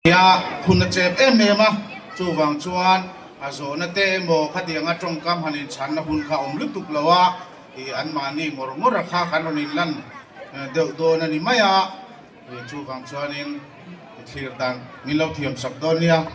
Nia, hun a chep em em a, chuvang chuan a zawhna te emaw khatianga tawngkam han inchhanna hun kha awm lutuk lo a, ih anmahni ngawr ngawr a kha kan rawn inlan deuh dawn a ni mai a, ih chuvang chuanin thlir dan min lo thiam sak dawn nia.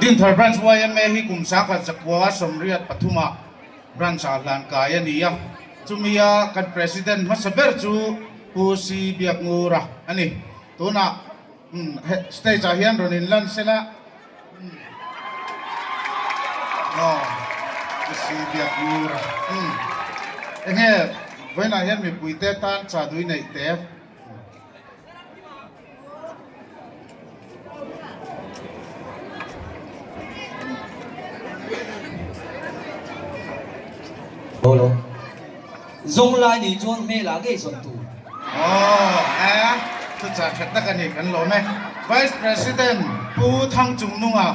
Dinthar Branch yma hi kum 19 33 ah Branch ah hlan kai a ni a, chumia kan President hmasa ber chu Pu Si Biakngura a ni. Tunah stage ah hian rawn inlan sela aw Pu Si Biakngura enge vawiinah hian mipuite tan chadui neih te. Zawng lai nih chuan hmel ah ngei zawn tur. Aw e, thuchah that tak a ni kan lawm e. Vice President Pu Thangchungnunga.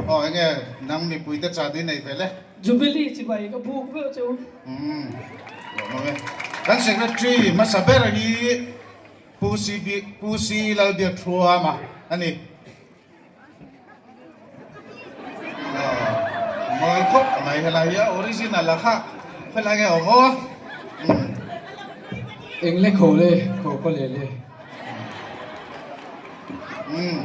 Aw enge nang mipui te chadi nei ve le. Jubilee chibai ka buk veuh che u. Umm lawm ang e. Kan secretary hmasa ber hi Pu CB Pu C Lalbiakthuama a ni. Aw mawi khawp mai helai hi a original a kha helai nge awm aw. Umm. Eng le kho le kho khaw le le. Umm.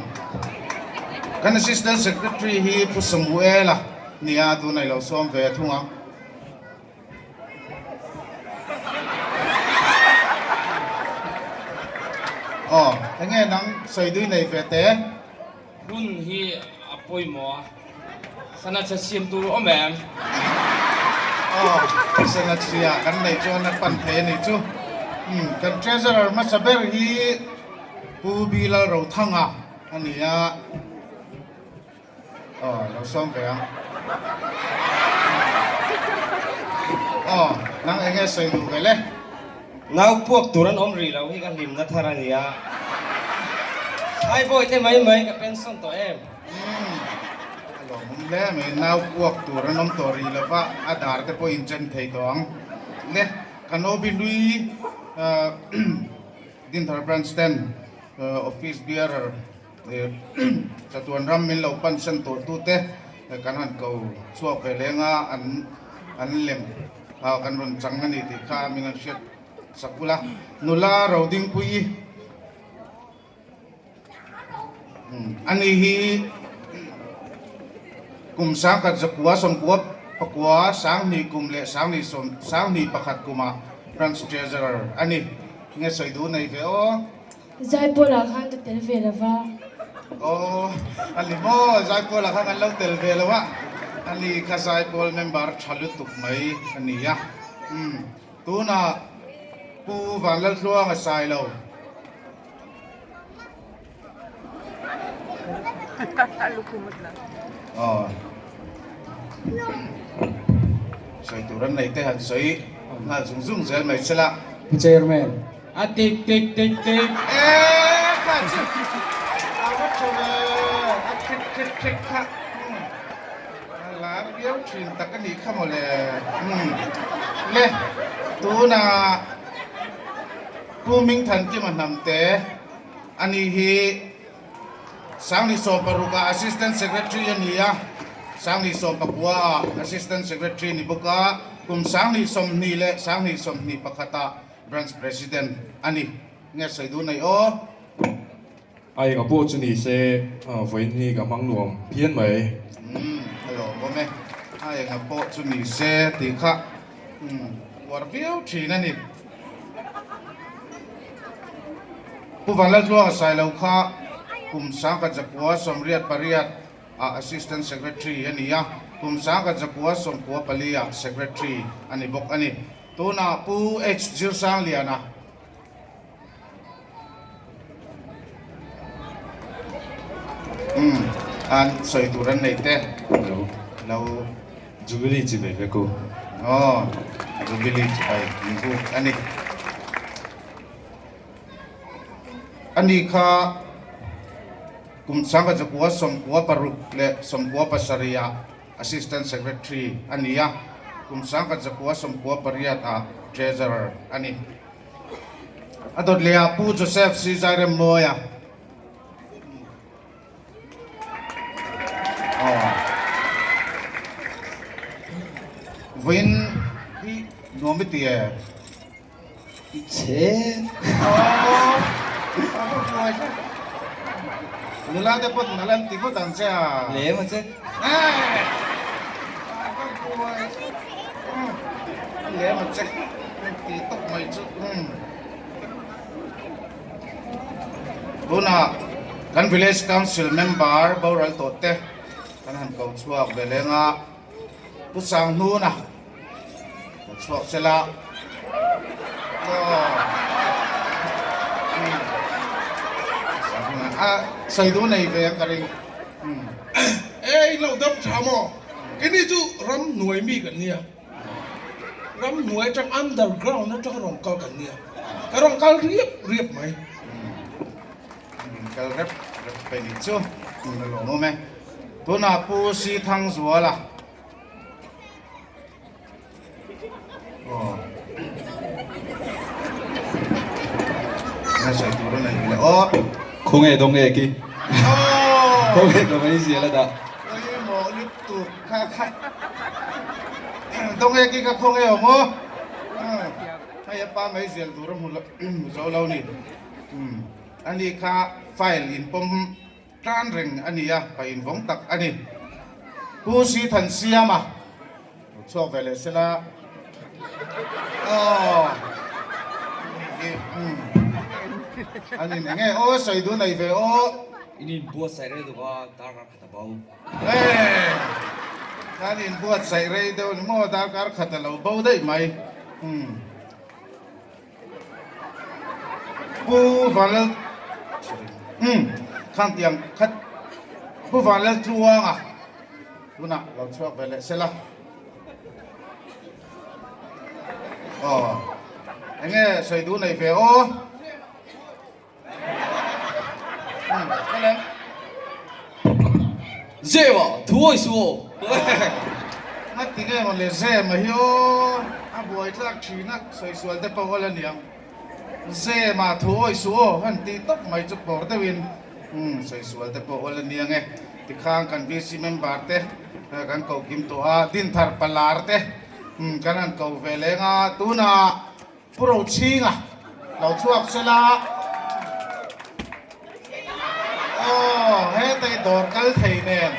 Kan Assistant Secretary hi Pu Samuel-a nia tunah i lo sawm ve thung ang. Aw, enge nang sawi dui nei ve te? Hun hi a pawimawh a, sana chhe siam tur awm em? Aw, sana chhia kan neih chuan a pan thei a nih chu. Umm, kan Treasurer hmasa ber hi Pu Bilal Rothanga a ni a. Aw, lo sawm ve ang. Aw, nang enge sawi duh ve le? Nau puak tur an awm rih lo hi ka hlimna thar a nia. Thaibawih te mai mai ka pension tawh em? Umm, a lawmawm hle mai. Nau puak tur an awm tawh rih lo va, a dar te pawh inchen thei tawh ang. Le, ka Nobi hlui Dinthar Branch ten Office Bearer Chatuan ram min lo pan sen tawh tute kan han ko chhuak ve leng a, an an lem a kan rawn chang a ni tih kha min han hriat sak ula. Nula Rodingpuii ani hi kum 1999 sanghnih kum leh sanghnih sawm sanghnih pakhat kumah Branch Treasurer a ni. Nge sawi duh nei ve aw. Zaipawl ah khan ka tel ve lo va. Aw, a ni maw? Zaipawl ah khan kan lo tel ve lo a. A ni kha Zaipawl member tha lutuk mai a ni a. Umm, tunah Pu Vanlaltluang a sai lo. Aw, sawi tur an nei te han sawi nghal zung zung zel mai che la. Pu Chairman. A tik tik tik tik. Eee kha chu a va tha ve, a krik krik krik kha a lar viau thin tak a nih kha mawle. Umm le tunah Pu Mingthankima Hnamte a nih hi 2016 ah Assistant Secretary a ni a, 2019 ah Assistant Secretary ni bawk a, kum 2020 leh 2021 ah Branch President a ni. Nge sawi duh nei aw? A enga pawh chu ni se, vawiin hi ka hmang nuam phian mai. Umm, a lawmawm e. A enga pawh chu ni se tih kha uar viau thin a ni. Pu Vanlaltluanga Sailo kha kum 1988 ah Assistant Secretary a ni a, kum 1994 ah Secretary a ni bawk a ni. Tunah Pu H Zirsangliana. Umm an sawi tur an nei te. Hello. Lo. Jubilee chibai vek u. Aw Jubilee chibai min buk a ni. Ani kha kum 1996 leh 97 ah. Assistant Secretary a ni a, kum 1998 ah Treasurer a ni. A dawt leh ah Pu Joseph C. Zairemmawia. Vawiin hi nuam i ti e. Chhe. Nula te pawh nal an ti ngawt ang che a. Lem a che. Lem a che. Ti tawp mai chu. Tunah kan Village Council member boral tawh te kan han ko chhuak ve leng a, Pu Sanghnuna ko chhuak se la a sawi duh nei ve ang ka ring. Ei lo dam tha maw? Keini chu ramhnuai mi kan nia. Ramhnuai atang underground atang rawn kal kan nia. Ka rawn kal riap riap mai. Rawn kal rep rep mai nih chu a lawmawm e. Tunah Pu Si Thangzuala. Aw. Nge sawi tur a nei le aw. Khawnge dawng nge ki? Aw. Khawnge ka mai zial a dah. Pawimawh lutuk kha kha. Dawng nge ki ka khawnge awm aw. Hei a pa mai zial tur a hmu zo lo ni. Ani kha file in pawm Tan reng a ni a, pa invawng tak a ni. Pu Si Than Siama lo chhuak ve leh sela. Aw umm an in enge aw sawi duh nei ve aw. In inbuatsaih rei deuh a, darkar khat a bo. Hey! Kan inbuatsaih rei deuh ni maw, darkar khat a lo bo daih mai. Umm. Pu Vanlal umm khang tiang khat Pu Vanlal Tluanga tunah lo chhuak ve leh sela aw enge sawi duh nei ve aw umm kal em. Zema thuawi suh aw. Ngati nge maw le Zema hi aw a buai tlak thin a sawi sual te pawh awl aniang. Zema thuawi suh aw han tih tawp mai chu pawr deuhin umm sawi sual te pawh awl aniang e. Tikhang kan VC member te kan koh kim tawh a Dinthar Palar te umm kan han ko ve leng a tunah Pu Rochhinga lo chhuak sela aw hetei dawr kal thei nen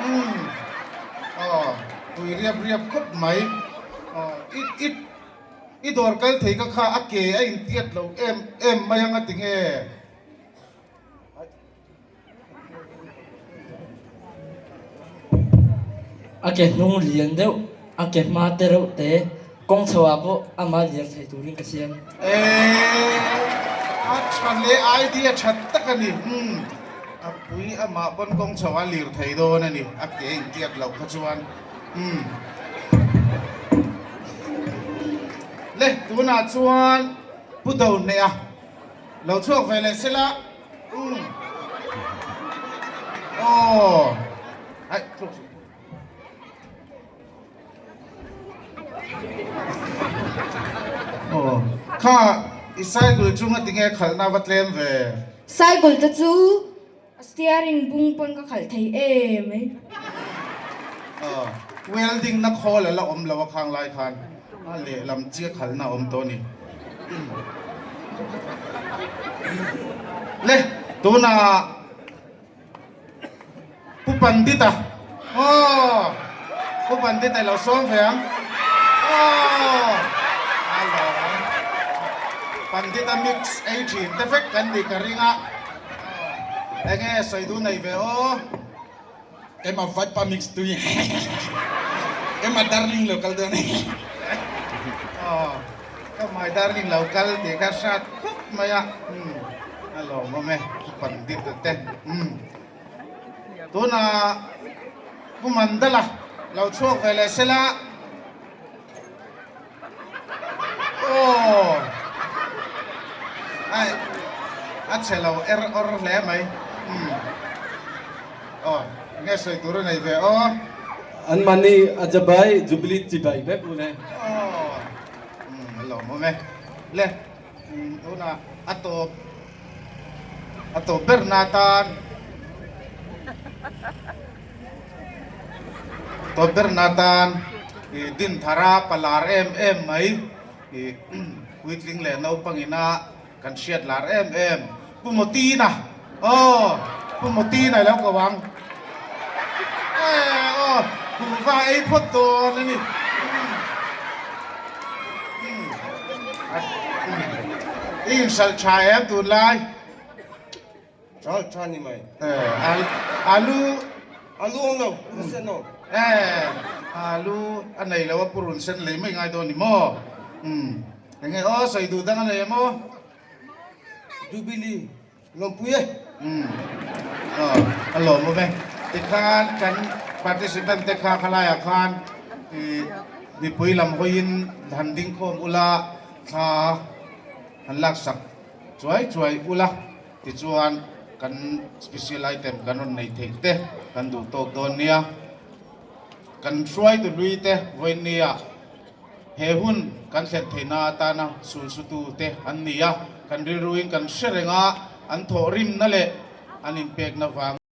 umm aw tui riap riap khawp mai aw i i i dawr kal thei ka kha a ke a intiat lo em em mai anga tinge. A ke hnung lian deuh, a ke hma te reuh te, kawng chho ah pawh amah lian thei turin ka siam. Eee a tha leh idea tha tak a ni. Umm a pui amah pawn kawng chho a lir thei dawn a ni, a ke intiat loh kha chuan. Umm le tunah chuan Pu Dohneha lo chhuak ve leh sela. Umm aw aih tluk suh aw kha i cycle chu nga tinge khalhna va tlem ve. Cycle te chu steering bung pawn ka khalh thei em mai. Aw welding na khawl a la awm lo a khang lai khan a lehlam chiah khalhna a awm tawh a ni. Le tunah Pu Pandita aw Pu Pandita i lo sawm ve ang aw a lawm Pandita mix ei thin te vek kan nih ka ring a enge sawi duh nei ve aw. Emma vaipa mix tui Emma darling lo kal dawn e. Aw ka my darling lo kal tih kha hrat khawp mai a umm a lawmawm e pu Pandit a te umm tunah pu Mandala lo chhuak ve leh sela aw ai a chhe lo er awr hle mai umm. Aw, nge sawi tur a nei ve aw. An mahni a jabai Jubilee chibai vek u le. Aw, umm a lawmawm e. Le, umm tunah a tawp a tawp ber na tan tawp ber na tan ih Dinthara palar em em mai ih puitling leh naupang ina Kan hriat lar em em. Pu Motina aw Pu Motina i lo ko ang. Eh aw kuhva ei phawt dawn a ni. I inhralh tha em tunlai? Hralh tha ni mai. Eh alu Alu awm lo, purun sen aw. Eh alu a nei lo a purun sen lei mai ngai dawn ni maw? Umm enge aw sawi duh dang a nei em aw? Jubilee lawmpui e. Umm aw a lawmawm e. Tikhan kan participant te kha khalaiah khan ih mipui lam hawiin han ding khawm ula thla han laksak chuai chuai ula. Tichuan kan special item kan rawn nei theih te kan duh tawk dawn nia. Kan hruaitu hlui te vawinia he hun kan thlen theihna atana sulsutu te an ni a, kan rilruin kan hre reng a, an thawhrimna leh an inpekna vang.